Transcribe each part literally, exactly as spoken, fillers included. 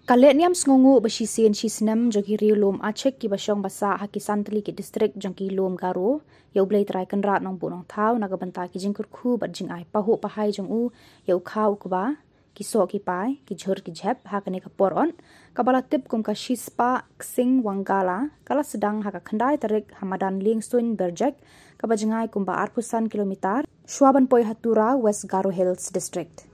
Ka lehniam sngewnguh ba shisien shisnem jong ki riewlum Achik kiba shong ba sah ha ki san tylli ki district jong ki lum Garo ïa U Blei Trai Kynrad Nongbuh Nongthaw na ka bynta ki jingkyrkhu bad jingai pahuh pahai jong u ïa u kha u kba, ki soh ki pai, ki jhur ki jhep ha kane ka por ot, kaba la tip kum ka Shispah Ksing Wangala, ka la sdang ha ka khyndai tarik ha madan Liengsuin Berjek, kaba jngai kumba arphew san kilometer shwa ban poi ha Tura, West Garo Hills District.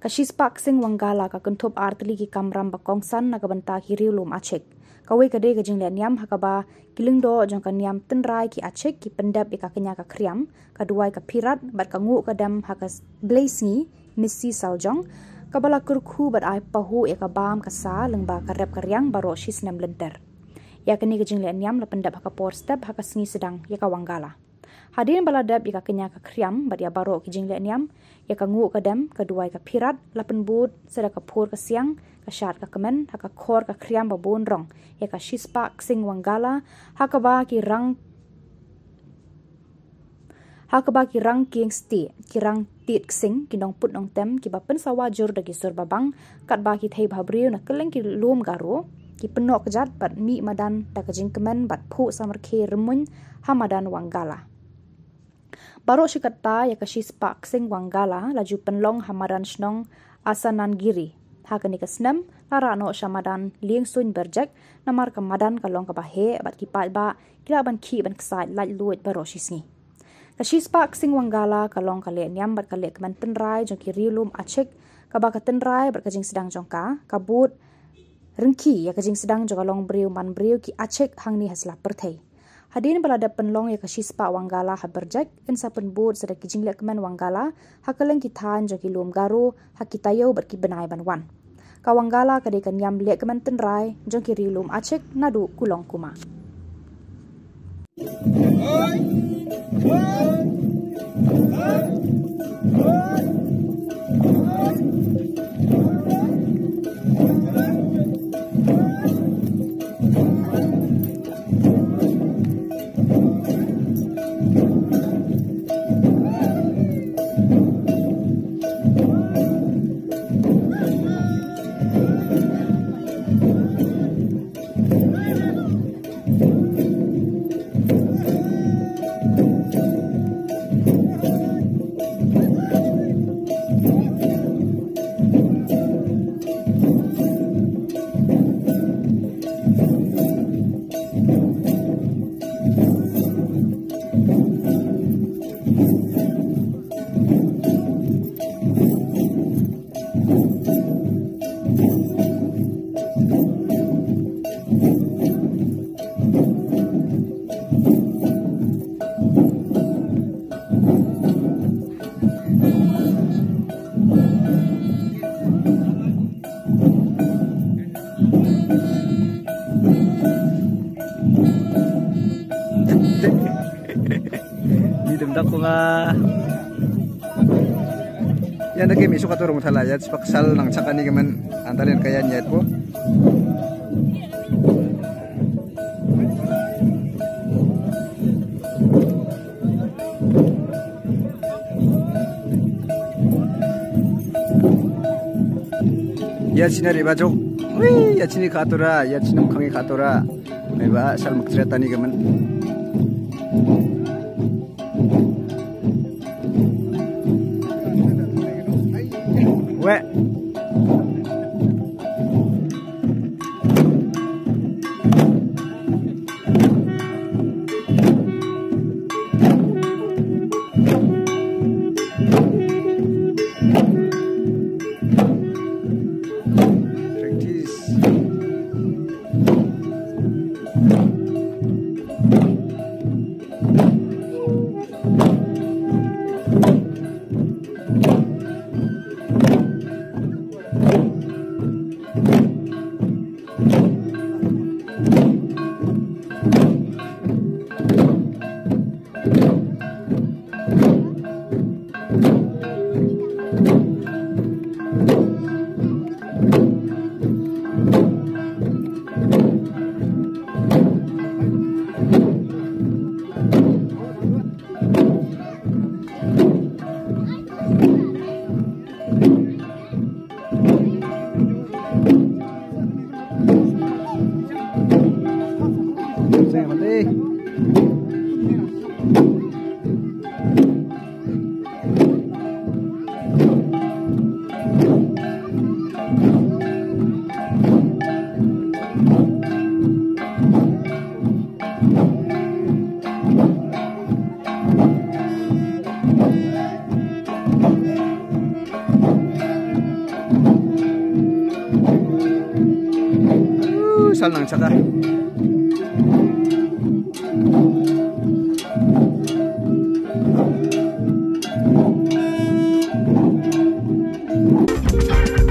Ka Shispah Ksing Wangala ka kynthup ar tylli ki kamram ba kongsan na ka bynta ki riewlum Achik. Kawei ka dei ka jinglehniam ha kaba ki lyngdoh jong ka niam tynrai ki Achik ki pyndep ïa ka kñia ka khriam, ka duwai ka phirat bad ka nguh ka dem ha ka s-, blei sngi, Misi Saljong, kaba la kyrkhu bad ai pahuh ïa ka bam ka sa lyngba ka rep ka riang baroh shisnem lynter. Ïa kane ka jinglehniam la pyndep ha ka por step ha ka sngi sdang ïa ka Wangala. Hadien ba la dep ïa ka kñia ka khriam bad ïa baroh ki jinglehniam, ïa ka nguh ka dem, ka duwai ka phirat, la pynbud sa da ka phur ka siang, ka shad ka kmen, ha ka khor ka khriam ba bun rong ïa ka Shispah Ksing Wangala, ha kaba ki rang ha kaba ki rang kieng stieh, ki rang tied ksing, ki nongput nongtem kiba pynsawa jur da ki sur babang, katba ki thei bhabriew na kylleng ki lum Garo ki pynnoh kjat bad mih madan da ka jingkmen bad phuh samrkhie rymmuiñ ha madan Wangala. Baroh shi katta ïa ka Shispah Ksing Wangala la ju pynlong ha madan shnong Asanangiri. Ha kane ka snem la rah noh sha madan Liengsuin Berjek, namar ka madan ka long kaba heh bad ki paidbah ki lah ban khih ban ksaid laitluid baroh shisngi. Ka Shispah Ksing Wangala ka long ka lehniam bad ka lehkmen tynrai jong ki riewlum Achik, kaba ka tynrai bad ka jingsdang jong ka ka bud ryngki ïa ka jingsdang jong ka longbriew manbriew ki Achik hangne ha sla pyrthei. Hadien ba la dep pynlong ïa ka Shispah Wangala ha Berjek, yn sa pynbud sa da ki jinglehkmen Wangala ha kylleng ki thaiñ jong ki lum Garo ha ki taïew bad ki bnai ban wan. Ka Wangala ka dei ka niam lehkmen tynrai jong ki riewlum Achik naduh kulong kuma. Ni dem dak ko nga. Ïa nda ke mi suka turung thala ïa, spak sal nang chaka ni kemen antalin kaya nyet po. Ïa chini riba jok. Wih, ïa chini khatura, ïa chini mukhangi khatura. Riba sal muktre tani kemen. Weh. Practice. Sal nang chak ai. Sal nang chak ai. Uh, sal nang chak ai.